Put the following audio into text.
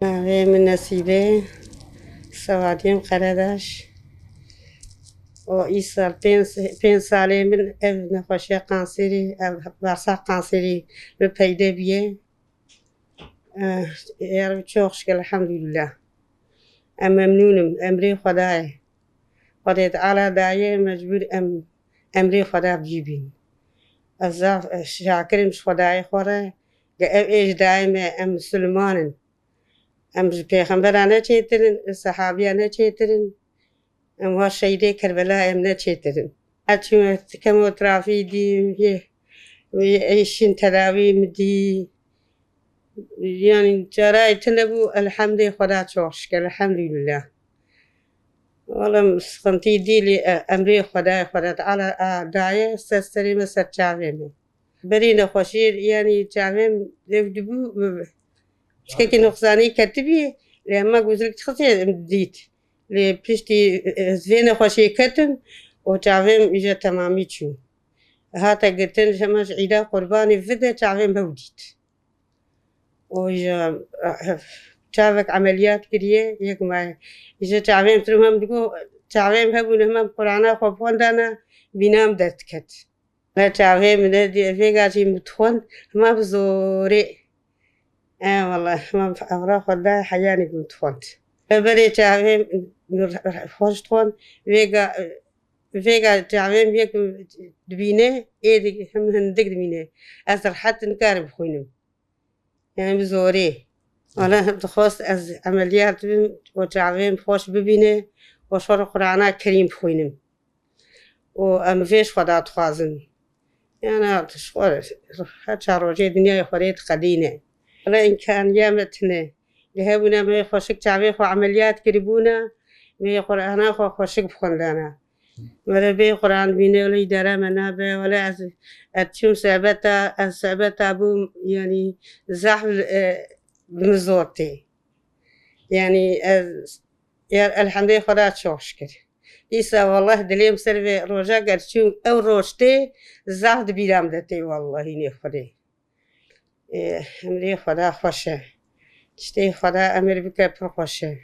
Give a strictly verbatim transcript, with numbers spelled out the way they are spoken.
Navê min Nesîbe, Sewadiyem Qeredaş. O îsal pênc, pênc salê min ev nexweşiya kanserî, ev bersa kanserî min peyde bîye. Eh, ya Rabbi, çok şükür, elhamdülillah. Em memnûn im, emrê Xwedayê. Xwedê Teala daye, mecbûr em emrê Xweda bî bîn. Ez zaf, eh, şakir im ji Xwedayê xwe re, ge ev ê ji dayê me, em misilman in. Em ji pêxembera ne çêtir in, sehabiya ne çêtir in. Em wa şehîdê Kerbela em ne çêtir in. Ez çûme kemoterapî dîm, yê, yê şîn tedawî min dî. Yani carayê tune bû, elhamdê Xweda, çok şükür, elhamdülillah. Wala sıkıntı dî lê, e, emrê Xwedayê, Xweda Teala, a, daye ser serê me, ser çavê me. Berî nexweşiyê, yani çavê min ev dibû, tiştekî nuqsanî ketibî, lê hema gozlik dixistê em dît. Lê piştî, e, ez vê nexweşiyê ketim û çavê min îja temamî çû. Hate girtin, hema ji îda qurbanê vide çavê min hew dît. û ji, eh, çavek emeliyat kiriye, yek me ji çavêm trim hem digo, çavêm hebûn, hema Qur'ana xwe bixwendana, bînam derdiket. Me çavê min de vêga jî min dixwend, hema bi zorê. E, wele, hema evra xwe da heyanê min dixwend. Berê çavêm xweş dixwend, vêga, vêga çavêm yek dibîne, êdî him hindik dibîne. Ez rehet nikarim bixwînim. Yani bi zorê. Wala dixwest ez emeliyat bim û çavêm xweş bibîne û şoreşê Qur'ana Kerîm bixwînim. Û em vê ji Xweda dixwazin. Yani ji xwe her çar rojê dinyayê xwe rê diqedîne. Wala îmkaniya me tune. Li hebûna me xweşik çavê xwe emeliyat kiribûna, me Qur'ana xwe xweşik bixwendana. Wele bê Quran bîne, wele îdara me nabe, wele ez, ez çûm sebeta, ez sebeta bûm, yani zehf, e, bi min zor tê. Yani ez, ya elhamdülillah Xweda çok şükür. Dîsa wallah dilêm ser vê roja ger çûm ew roj tê, zehf di bîra min de tê wallahî nê Xwedê. Ê, emrê Xweda xweş e. Tiştê Xweda emir bike pir xweş e.